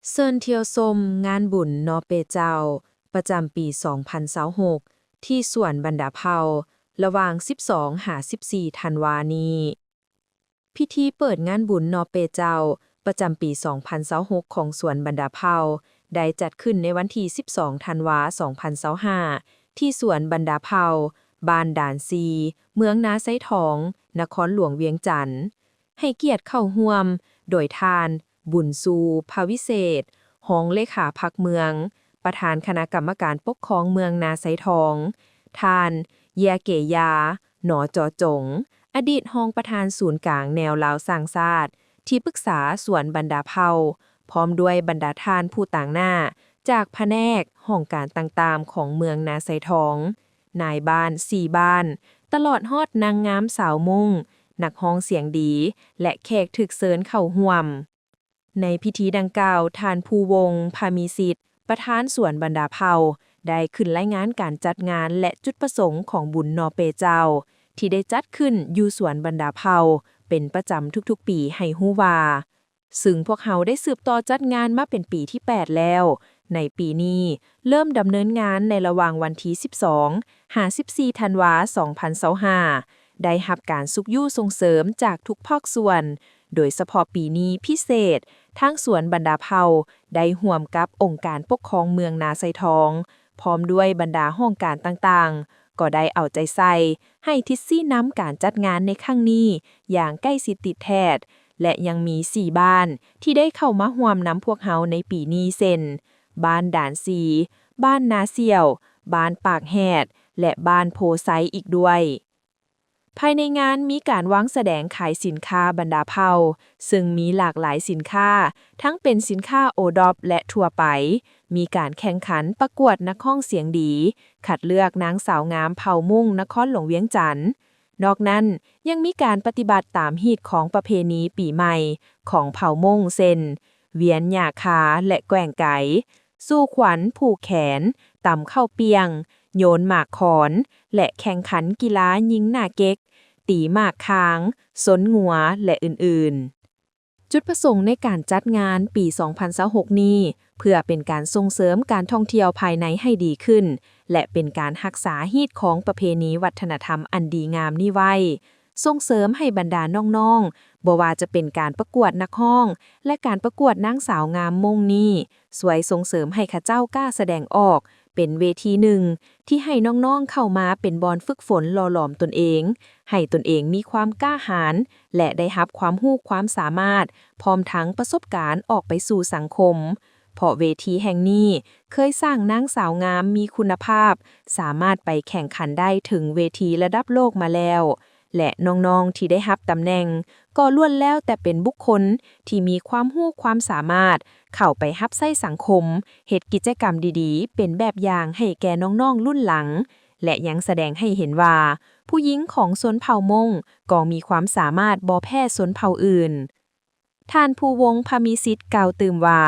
ເຊີນທ່ຽວຊົມງານບຸນນໍເປເຈົ້າ ປະຈຳປີສອງພັນຊາວຫົກ ທີ່ສວນບັນດາເຜົ່າ ລະຫວ່າງສິບສອງຫາສິບສີ່ທັນວານີ້. ພິທີເປີດງານບຸນນໍເປເຈົ້າ ປະຈຳປີສອງພັນຊາວຫົກ ຂອງສວນບັນດາເຜົ່າ ໄດ້ຈັດຂຶ້ນໃນວັນທີສິບສອງທັນວາສອງພັນຊາວຫ້າ ທີ່ສວນບັນດາເຜົ່າ ບ້ານດານຊີ ເມືອງນາໄຊທອງ ນະຄອນຫຼວງວຽງຈັນ. ໃຫ້ກຽດເຂົ້າຮ່ວມໂດຍທ່ານ ບຸນຊູ ພະວິເສດ ຮອງເລຂາພັກເມືອງ, ປະທານຄະນະກຳມະການປົກຄອງເມືອງນາໄຊທອງ, ທ່ານ ເຢຍເກຢາ ໜໍຈໍຈົງ ອະດີດຮອງປະທານສູນກາງແນວລາວສ້າງຊາດ, ທີ່ປຶກສາສວນບັນດາເຜົ່າ, ພ້ອມດ້ວຍບັນດາທ່ານຜູ້ຕາງໜ້າຈາກພະແນກຫ້ອງການຕ່າງໆຂອງເມືອງນາໄຊທອງ, ນາຍບ້ານສີ່ບ້ານ, ຕະຫຼອດຮອດນາງງາມສາວມົ້ງ, ນັກຮ້ອງສຽງດີ ແລະ ແຂກຖືກເຊີນເຂົ້າຮ່ວມ. ໃນພິທີດັ່ງກ່າວ, ທ່ານ ພູວົງ ພາມີສິດ ປະທານສວນບັນດາເຜົ່າ ໄດ້ຂຶ້ນລາຍງານການຈັດງານ ແລະ ຈຸດປະສົງຂອງບຸນນໍເປເຈົ້າ ທີ່ໄດ້ຈັດຂຶ້ນຢູ່ສວນບັນດາເຜົ່າເປັນປະຈຳທຸກໆປີໃຫ້ຮູ້ວ່າ, ຊຶ່ງພວກເຮົາໄດ້ສືບຕໍ່ຈັດງານມາເປັນປີທີແປດແລ້ວ. ໃນປີນີ້ເລີ່ມດຳເນີນງານໃນລະຫວ່າງວັນທີສິບສອງຫາສິບສີ່ທັນວາສອງພັນຊາວຫ້າ ໄດ້ຮັບການຊຸກຍູ້ສົ່ງເສີມຈາກທຸກພາກສ່ວນ, ໂດຍສະເພາະປີນີ້ພິເສດ, ທາງສວນບັນດາເຜົ່າໄດ້ຮ່ວມກັບອົງການປົກຄອງເມືອງນາໄຊທອງ, ພ້ອມດ້ວຍບັນດາຫ້ອງການຕ່າງໆ ກໍໄດ້ເອົາໃຈໃສ່ໃຫ້ທິດຊີ້ນຳການຈັດງານໃນຄັ້ງນີ້ຢ່າງໃກ້ຊິດຕິດແທດ ແລະ ຍັງມີສີ່ບ້ານທີ່ໄດ້ເຂົ້າມາຮ່ວມນຳພວກເຮົາໃນປີນີ້ ເຊັ່ນ ບ້ານດານຊີ, ບ້ານນາສ່ຽວ, ບ້ານປາກແຮດ ແລະ ບ້ານໂພໄຊອີກດ້ວຍ. ພາຍໃນງານມີການວາງສະແດງຂາຍສິນຄ້າບັນດາເຜົ່າ, ເຊິ່ງມີຫຼາກຫຼາຍສິນຄ້າ, ທັງເປັນສິນຄ້າໂອດອບ ແລະ ທົ່ວໄປ, ມີການແຂ່ງຂັນປະກວດນັກຮ້ອງສຽງດີ, ຄັດເລືອກນາງສາວງາມເຜົ່າມົ້ງນະຄອນຫຼວງວຽງຈັນ. ນອກນັ້ນ, ຍັງມີການປະຕິບັດຕາມຮີດຄອງປະເພນີປີໃໝ່ຂອງເຜົ່າມົ້ງ ເຊັ່ນ ວຽນຫຍ້າຄາ ແລະ ແກວ່ງໄກ, ສູ່ຂວັນຜູກແຂນ, ຕຳເຂົ້າປຽງ, ໂຍນໝາກຂອນ ແລະ ແຂ່ງຂັນກິລາຍິງໜ້າເກັກ, ຕີໝາກຄາງ, ຊົນງົວ ແລະ ອື່ນໆ. ຈຸດປະສົງໃນການຈັດງານປີສອງພັນຊາວຫົກນີ້ ເພື່ອເປັນການສົ່ງເສີມການທ່ອງທ່ຽວພາຍໃນໃຫ້ດີຂຶ້ນ ແລະ ເປັນການຮັກສາຮີດຄອງປະເພນີວັດທະນະທຳອັນດີງາມນີ້ໄວ້, ສົ່ງເສີມໃຫ້ບັນດານ້ອງໆ, ບໍ່ວ່າຈະເປັນການປະກວດນັກຮ້ອງ ແລະ ການປະກວດນາງສາວງາມມົ້ງນີ້, ຊ່ວຍສົ່ງເສີມໃຫ້ເຂົາເຈົ້າກ້າສະແດງອອກ ເປັນເວທີໜຶ່ງທີ່ໃຫ້ນ້ອງໆເຂົ້າມາເປັນບ່ອນຝຶກຝົນຫຼໍ່ຫຼອມຕົນເອງ, ໃຫ້ຕົນເອງມີຄວາມກ້າຫານ ແລະ ໄດ້ຮັບຄວາມຮູ້ຄວາມສາມາດ, ພ້ອມທັງປະສົບການອອກໄປສູ່ສັງຄົມ. ເພາະເວທີແຫ່ງນີ້ເຄີຍສ້າງນາງສາວງາມມີຄຸນນະພາບ, ສາມາດໄປແຂ່ງຂັນໄດ້ເຖິງເວທີລະດັບໂລກມາແລ້ວ. ແລະ ນ້ອງໆທີ່ໄດ້ຮັບຕຳແໜ່ງກໍລ້ວນແລ້ວແຕ່ເປັນບຸກຄົນທີ່ມີຄວາມຮູ້ຄວາມສາມາດເຂົ້າໄປຮັບໃຊ້ສັງຄົມ, ເຮັດກິດຈະກຳດີໆເປັນແບບຢ່າງໃຫ້ແກ່ນ້ອງໆລຸ້ນຫຼັງ ແລະ ຍັງສະແດງໃຫ້ເຫັນວ່າ ຜູ້ຍິງຂອງຊົນເຜົ່າມົ້ງກໍມີຄວາມສາມາດບໍ່ແພ້ຊົນເຜົ່າອື່ນ. ທ່ານ ພູວົງ ພາມີສິດ ກ່າວຕື່ມວ່າ,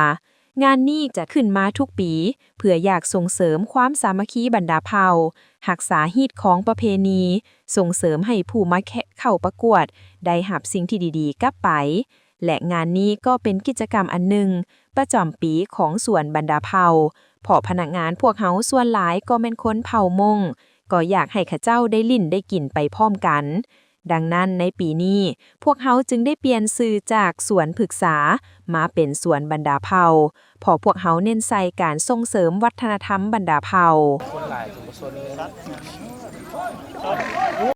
ງານນີ້ຈັດຂຶ້ນມາທຸກປີ ເພື່ອຢາກສົ່ງເສີມຄວາມສາມັກຄີບັນດາເຜົ່າ, ຮັກສາຮີດຄອງປະເພນີ, ສົ່ງເສີມໃຫ້ຜູ້ມາແຄ- ເຂົ້າປະກວດໄດ້ຮັບສິ່ງທີ່ດີໆກັບໄປ ແລະ ງານນີ້ກໍເປັນກິດຈະກຳອັນໜຶ່ງປະຈຳປີຂອງສວນບັນດາເຜົ່າ, ເພາະພະນັກງານພວກເຮົາສ່ວນຫຼາຍກໍແມ່ນຄົນເຜົ່າມົ້ງ, ກໍຢາກໃຫ້ເຂົາເຈົ້າໄດ້ຫຼິ້ນໄດ້ກິນໄປພ້ອມກັນ. ດັ່ງນັ້ນໃນປີນີ້ ພວກເຮົາຈຶ່ງໄດ້ປ່ຽນຊື່ຈາກສວນພຶກສາມາເປັນສວນບັນດາເຜົ່າ, ເພາະພວກເຮົາເນັ້ນໃສ່ການສົ່ງເສີມວັດທະນະທຳບັນດາເຜົ່າ. ຄົນຫຼາຍຈົນບໍ່ສົນເລີຍ.